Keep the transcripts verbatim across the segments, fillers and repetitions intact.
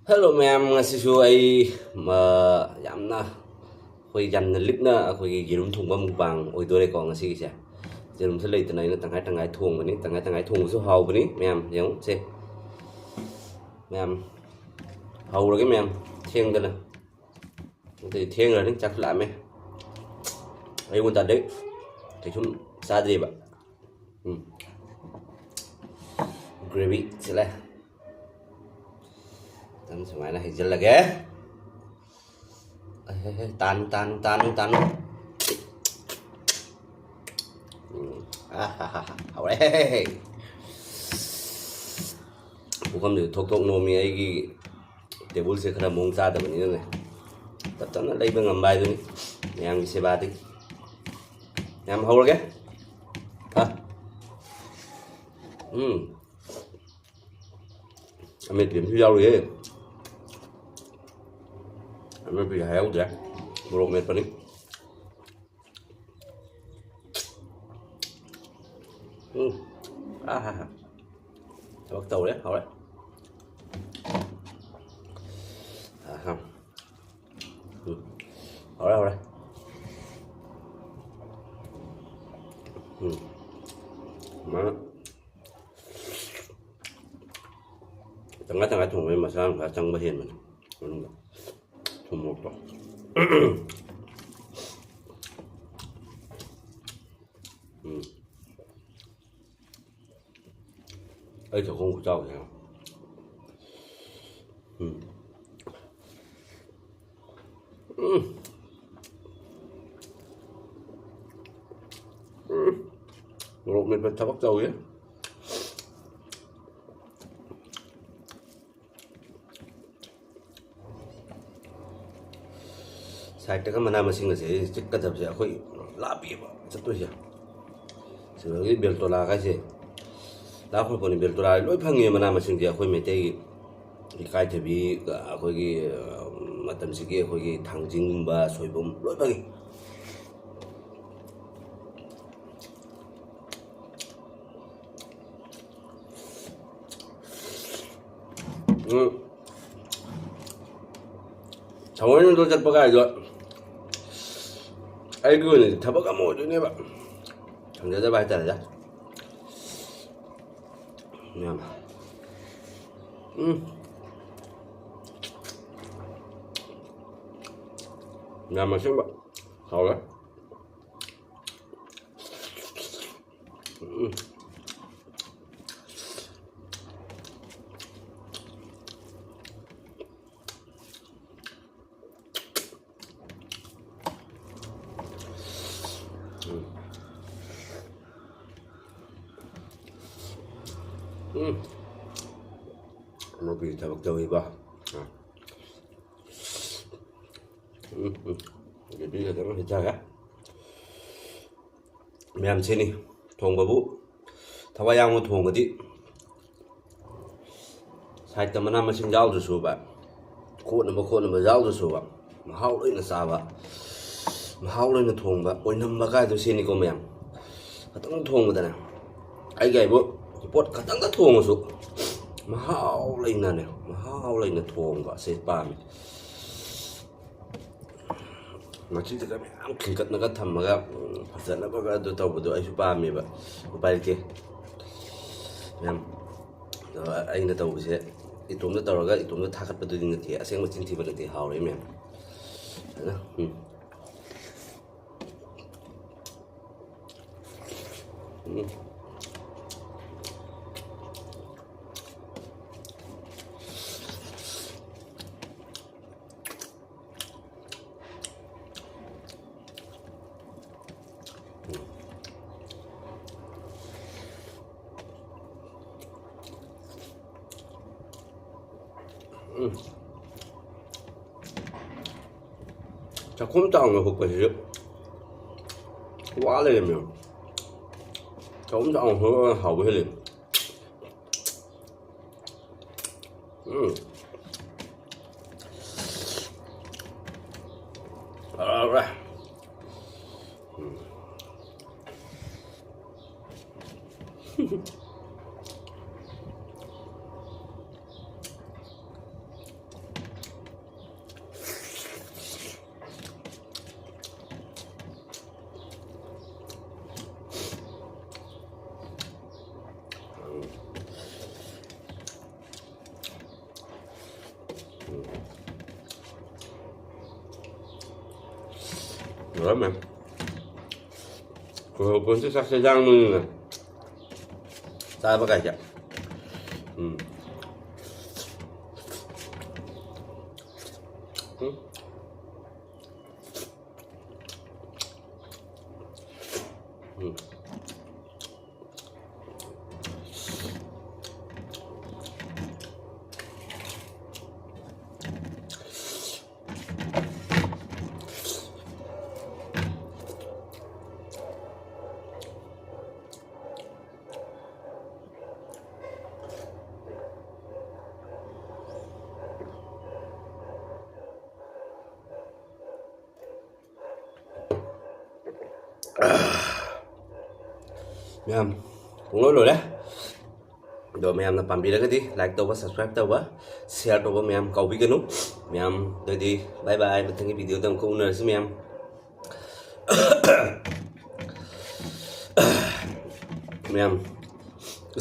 Hello ꯃꯌꯥꯝ, ꯉꯁꯤꯁꯨ ꯑꯩ, ꯃ, ꯌꯥꯝꯅ, ꯑꯩꯈꯣꯏ ꯌꯥꯝꯅ ꯂꯤꯛꯅ ꯑꯩꯈꯣꯏꯒꯤ ꯌꯦꯔꯨꯝ ꯊꯣꯡꯕ ꯃꯨꯛꯕꯥꯡ ꯑꯣꯏꯗꯣꯔꯦꯀꯣ ꯉꯁꯤꯒꯤꯁꯦ꯫ ꯌꯦꯔꯨꯝꯁꯦ ꯂꯩꯇꯅ ꯑꯩꯅ ꯇꯪꯈꯥꯏ ꯇꯪꯈꯥꯏ ꯊꯣꯡꯕꯅꯤ꯫ ꯇꯪꯈꯥꯏ ꯇꯪꯈꯥꯏ ꯊꯣꯡꯕꯁꯨ ꯍꯥꯎꯕꯅꯤ ꯃꯌꯥꯝ, ꯌꯦꯡꯉꯨ ꯁꯦ꯫ ꯃꯌꯥꯝ, ꯍꯧꯔꯒꯦ ꯃꯌꯥꯝ, ꯊꯦꯡꯗꯅ꯫ ꯑꯗꯩ ꯊꯦꯡꯈ꯭ꯔꯅꯤ, ꯆꯥꯛ ꯂꯥꯝꯃꯦ꯫ ꯑꯌꯨꯛ ꯉꯟꯇꯥꯗꯩ ꯀꯩꯁꯨꯝ ꯆꯥꯗ꯭ꯔꯤꯕ꯫ ꯎꯝ꯫ ꯒ꯭ꯔꯦꯚꯤ ꯁꯤꯜꯂꯦ꯫ ꯑꯗꯨꯝ ꯁꯨꯃꯥꯏꯅ ꯍꯩꯖꯤꯜꯂꯒꯦ꯫ ꯑꯍꯦꯍꯦ, ꯇꯥꯅꯨ, ꯇꯥꯅꯨ, ꯇꯥꯅꯨ, ꯇꯥꯅꯨ꯫ ꯎꯝ꯫ ꯑꯍꯥꯍꯥ, ꯍꯥꯎꯔꯦ꯫ ꯄꯨꯈꯝꯁꯤꯁꯨ ꯊꯣꯛ ꯊꯣꯛ ꯅꯣꯝꯃꯤ꯫ ꯑꯩꯒꯤ ꯇꯦꯕꯜꯁꯦ ꯈꯔ ꯃꯑꯣꯡ ꯆꯥꯗꯕꯅꯤꯅꯅꯦ, ꯇꯞ ꯇꯞꯅ ꯂꯩꯕ ꯉꯝꯕ ꯍꯥꯏꯗꯨꯅꯤ ꯃꯌꯥꯝꯒꯤ ꯁꯦꯕꯥꯗꯒꯤ꯫ ꯌꯥꯝ ꯍꯧꯔꯒꯦ꯫ ꯑ꯫ ꯎꯝ꯫ ꯑꯃꯦꯠꯄꯤ ꯑꯃꯁꯨ ꯌꯥꯎꯔꯤꯌꯦ꯫ ꯑꯃꯦꯠꯄꯤ ꯍꯥꯏꯍꯧꯗ꯭ꯔꯦ꯫ ꯃꯣꯔꯣꯛ ꯃꯦꯠꯄꯅꯤ꯫ ꯎꯝ꯫ ꯑꯍꯥꯍꯥ꯫ ꯊꯕꯛ ꯇꯧꯔꯦ, ꯍꯧꯔꯦ꯫ ꯑꯍꯥ꯫ ꯎꯝ꯫ ꯍꯧꯔꯦ, ꯍꯧꯔꯦ꯫ ꯎꯝ꯫ ꯁꯨꯃꯥꯏꯅ ꯇꯪꯈꯥꯏ ꯇꯪꯈꯥꯏ ꯊꯣꯡꯕꯩ ꯃꯁꯂꯥ ꯅꯨꯡꯁꯂꯥ ꯆꯪꯕ ꯍꯦꯟꯕꯅꯦ ꯃꯅꯨꯡꯗ꯫ ꯊꯨꯝ ꯃꯣꯔꯣꯛꯇꯣ꯫ ꯎꯝ꯫ ꯑꯩ ꯆꯥꯛꯈꯨꯝ ꯈꯨꯆꯥꯎꯁꯦ ꯌꯦꯡꯉꯣ꯫ ꯎꯝ꯫ ꯎꯝ꯫ ꯎꯝ꯫ ꯃꯣꯔꯣꯛ ꯃꯦꯠꯄ ꯊꯕꯛ ꯇꯧꯏ꯫ ꯁꯥꯏꯠꯇꯒ ꯃꯅꯥ ꯃꯁꯤꯡ ꯑꯁꯦ ꯆꯤꯛꯀꯗꯕꯁꯦ ꯑꯩꯈꯣꯏ ꯂꯥꯞꯄꯤꯕ ꯆꯠꯇꯣꯏꯁꯦ꯫ ꯁꯤꯗꯒꯤ ꯕꯦꯜꯇꯣꯂꯥꯒꯁꯦ ꯂꯥꯞꯈ꯭ꯔꯄꯣꯠꯅꯤ꯫ ꯕꯦꯜꯇꯣꯂꯥ ꯂꯣꯏ ꯐꯪꯉꯦ, ꯃꯅꯥ ꯃꯁꯤꯡꯁꯦ ꯑꯩꯈꯣꯏ ꯃꯩꯇꯩꯒꯤ꯫ ꯏꯀꯥꯏꯊꯕꯤ, ꯑꯩꯈꯣꯏꯒꯤ, ꯑ, ꯃꯇꯝꯁꯤꯒꯤ ꯑꯩꯈꯣꯏꯒꯤ ꯊꯥꯡꯖꯤꯡꯒꯨꯝꯕ, ꯁꯣꯏꯕꯨꯝ ꯂꯣꯏ ꯐꯪꯉꯤ꯫ ꯎꯝ꯫ ꯊꯑꯣꯏꯅꯗꯣ ꯆꯠꯄ ꯀꯥꯏꯗꯣ ꯑꯩꯒꯤ ꯑꯣꯏꯅꯗꯤ ꯊꯕꯛ ꯑꯃ ꯑꯣꯏꯗꯣꯏꯅꯦꯕ꯫ ꯐꯪꯖꯗꯕ ꯍꯥꯏꯇꯥꯔꯦꯗ꯫ ꯌꯥꯝ ꯎꯝ ꯌꯥꯝ ꯑꯁꯦꯡꯕ ꯍꯥꯎꯋꯦ꯫ ꯎꯝ ꯎꯝ ꯎꯝ ꯊꯕꯛ ꯇꯧꯔꯤꯕ꯫ ꯎꯝ ꯎꯝ ꯒꯦꯕꯤ ꯈꯛꯇꯪ ꯍꯩꯊꯔꯦ꯫ ꯃꯌꯥꯝ ꯁꯤꯅꯤ ꯊꯣꯡꯕꯕꯨ ꯊꯋꯥꯏ ꯌꯥꯎꯅ ꯊꯣꯡꯉꯗꯤ ꯁꯥꯏꯠꯇ ꯃꯅꯥ ꯃꯁꯤꯡ ꯌꯥꯎꯗ꯭ꯔꯁꯨꯕ, ꯀꯣꯠꯅꯕ ꯈꯣꯠꯅꯕ ꯌꯥꯎꯗ꯭ꯔꯁꯨꯕ, ꯃꯍꯥꯎ ꯂꯣꯏꯅ ꯆꯥꯕ, ꯃꯍꯥꯎ ꯂꯣꯏꯅ ꯊꯣꯡꯕ ꯑꯣꯏꯅꯝꯕ ꯀꯥꯏꯗꯣ ꯁꯤꯅꯤꯀꯣ ꯃꯌꯥꯝ꯫ ꯈꯇꯪ ꯊꯣꯡꯕꯗꯅꯦ ꯑꯩꯒꯤ ꯍꯥꯏꯕꯨ ꯄꯣꯠ ꯈꯇꯪꯒ ꯊꯣꯡꯉꯁꯨ ꯃꯍꯥꯎ ꯂꯩꯅꯅꯦ, ꯃꯍꯥꯎ ꯂꯩꯅ ꯊꯣꯡꯕ ꯑꯁꯤ ꯄꯥꯝꯃꯤ꯫ ꯃꯆꯤꯟꯖꯥꯛ ꯃꯌꯥꯝ ꯈꯤꯟꯒꯠꯅꯒ ꯊꯝꯃꯒ ꯐꯖꯅꯕꯒ ꯑꯗꯨ ꯇꯧꯕꯗꯣ ꯑꯩꯁꯨ ꯄꯥꯝꯃꯦꯕ꯫ ꯎꯄꯥꯏ ꯂꯩꯇꯦ ꯃꯌꯥꯝ꯫ ꯑꯗꯣ ꯑꯩꯅ ꯇꯧꯕꯁꯦ ꯏꯇꯣꯝꯇ ꯇꯧꯔꯒ ꯏꯇꯣꯝꯇ ꯊꯥꯒꯠꯄꯗꯨꯗꯤ ꯅꯠꯇꯦ, ꯑꯁꯦꯡꯕ ꯆꯤꯟ ꯊꯤꯕ ꯅꯠꯇꯦ, ꯍꯥꯎꯔꯦ ꯃꯌꯥꯝ꯫ ꯐꯖꯅ ꯎꯝ ꯎꯝ ꯎꯝ ꯆꯥꯛꯈꯨꯝ ꯆꯥꯎꯅ ꯍꯨꯛꯄꯁꯤꯁꯨ ꯋꯥ ꯂꯩꯔꯝꯃꯦꯕ꯫ ꯆꯥꯛꯈꯨꯝ ꯆꯥꯎꯅ ꯍꯨꯛꯑꯒ ꯍꯥꯎꯕ ꯍꯦꯜꯂꯤ꯫ ꯎꯝ ꯍꯥꯎꯔꯦ꯫ ꯎꯝ ꯎꯝ꯫ ꯂꯣꯏꯔꯝꯃꯦ꯫ ꯀꯣꯔꯣ ꯀꯣꯟꯁꯦ ꯆꯥꯛꯁꯦ ꯂꯥꯡꯕꯅꯤꯅ ꯆꯥꯕ ꯀꯥꯏꯁꯦ꯫ ꯎꯝ꯫ ꯎꯝ꯫ ꯎꯝ꯫ ꯃꯌꯥꯝ, ꯄꯨꯡꯂꯣꯏ ꯂꯣꯏꯔꯦ꯫ ꯑꯗꯣ ꯃꯌꯥꯝꯅ ꯄꯥꯝꯕꯤꯔꯒꯗꯤ like ꯇꯧꯕ, subscribe ꯇꯧꯕ, share ꯇꯧꯕ ꯃꯌꯥꯝ ꯀꯥꯎꯕꯤꯒꯅꯨ꯫ ꯃꯌꯥꯝ, ꯑꯗꯨꯗꯤ bye bye, ꯃꯊꯪꯒꯤ video ꯗ ꯑꯃꯨꯛꯀ ꯎꯅꯔꯁꯤ ꯃꯌꯥꯝ꯫ ꯃꯌꯥꯝ,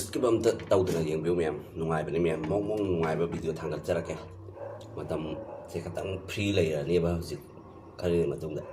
skip ꯑꯝꯇ ꯇꯧꯗꯅ ꯌꯦꯡꯕꯤꯌꯨ ꯃꯌꯥꯝ, ꯅꯨꯡꯉꯥꯏꯕꯅꯤ ꯃꯌꯥꯝ, ꯃꯑꯣꯡ ꯃꯑꯣꯡ ꯅꯨꯡꯉꯥꯏꯕ video ꯊꯥꯡꯒꯠꯆꯔꯛꯀꯦ꯫ ꯃꯇꯝꯁꯦ ꯈꯇꯪ free ꯂꯩꯔꯅꯦꯕ ꯍꯧꯖꯤꯛ ꯈꯔꯒꯤ ꯃꯇꯨꯡꯗ꯫